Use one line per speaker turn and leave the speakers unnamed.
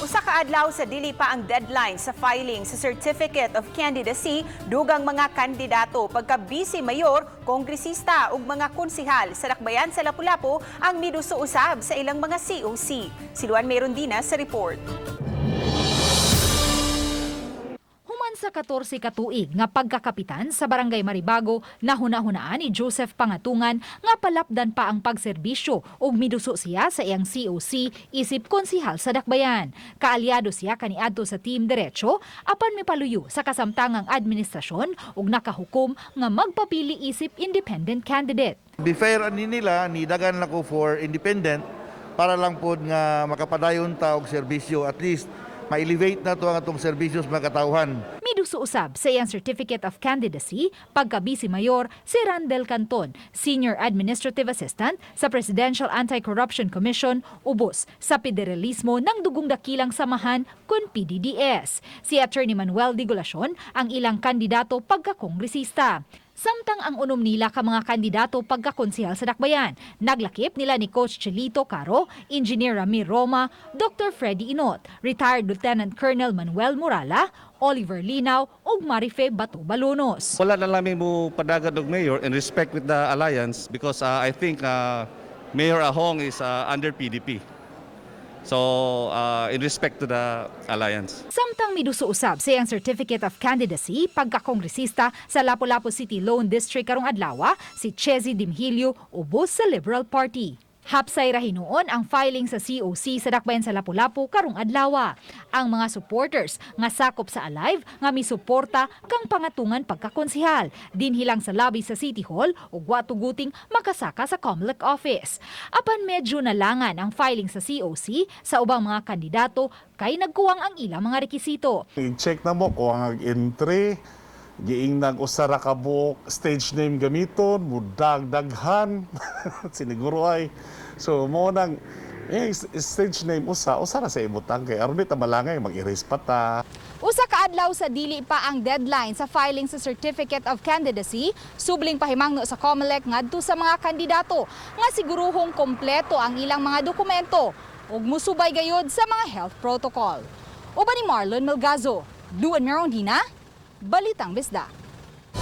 Usa ka adlaw sa dili pa ang deadline sa filing sa Certificate of Candidacy, dugang mga kandidato pagka vice mayor, kongresista ug mga konsihal sa Dakbayan sa Lapu-Lapu ang miduso usab sa ilang mga COC. Si Luan Merondina sa report.
Human sa 14 ka tuig nga pagkakapitan sa Barangay Maribago, nahuna-hunaan ni Joseph Pangatungan nga palapdan pa ang pagserbisyo ug miduso siya sa iyang COC isip konsihal sa Dakbayan. Kaalyado siya kaniadto sa Team Derecho apan mipaluyo sa kasamtangang administrasyon ug nakahukom nga magpapili isip independent candidate.
Be fair ani nila, ni dagan lang ko for independent para lang pod nga makapadayon ta og serbisyo, at least ma-elevate na to ang atong serbisyo sa mga katawhan.
Miduso usab sa iyang Certificate of Candidacy pagka-Vice Mayor si Randel Canton, Senior Administrative Assistant sa Presidential Anti-Corruption Commission, ubos sa federalismo ng dugong dakilang samahan kun PDDS. Si Attorney Manuel Digulacion ang ilang kandidato pagkakongresista. Samtang ang unom nila ka mga kandidato pagkakonsehal sa Dakbayan. Naglakip nila ni Coach Chelito Caro, Engineer Ramir Roma, Dr. Freddy Inot, retired Lieutenant Colonel Manuel Murala, Oliver Linaw ug Marife Bato Balonos.
Wala na lang mo padagad og mayor in respect with the alliance because I think Mayor Ahong is under PDP. So in respect to the alliance.
Samtang miduso usab sa iyang Certificate of Candidacy pagkakongresista sa Lapu-Lapu City Lone District karong adlaw, si Chezi Dimhilio, ubos sa Liberal Party. Hapsay ra hinuon ang filing sa COC sa Dakbayan sa Lapu-Lapu karong adlaw. Ang mga supporters nga sakop sa Alive nga misuporta kang Pangatungan pagkakonsihal dinhi lang sa lobby sa City Hall ug wa tuguting makasaka sa COMELEC office. Apan medyo nalangan ang filing sa COC sa ubang mga kandidato kay nagkuwang ang ilang mga rekisito.
I-check na mo kung ang entry, giingnag usa ra ka buok stage name gamiton, mudagdaghan, siniguro ay. So mo nang stage name usa, usa ra sa ibutang kay aron di ta malangay mag-erase pa ta.
Usa ka adlaw sa dili pa ang deadline sa filing sa Certificate of Candidacy, subling pahimangno sa COMELEC ngadto sa mga kandidato nga siguruhong kompleto ang ilang mga dokumento ug musubay gayod sa mga health protocol. Uban ni Marlon Melgazo, Luan Merondina, Balitang Bisdak.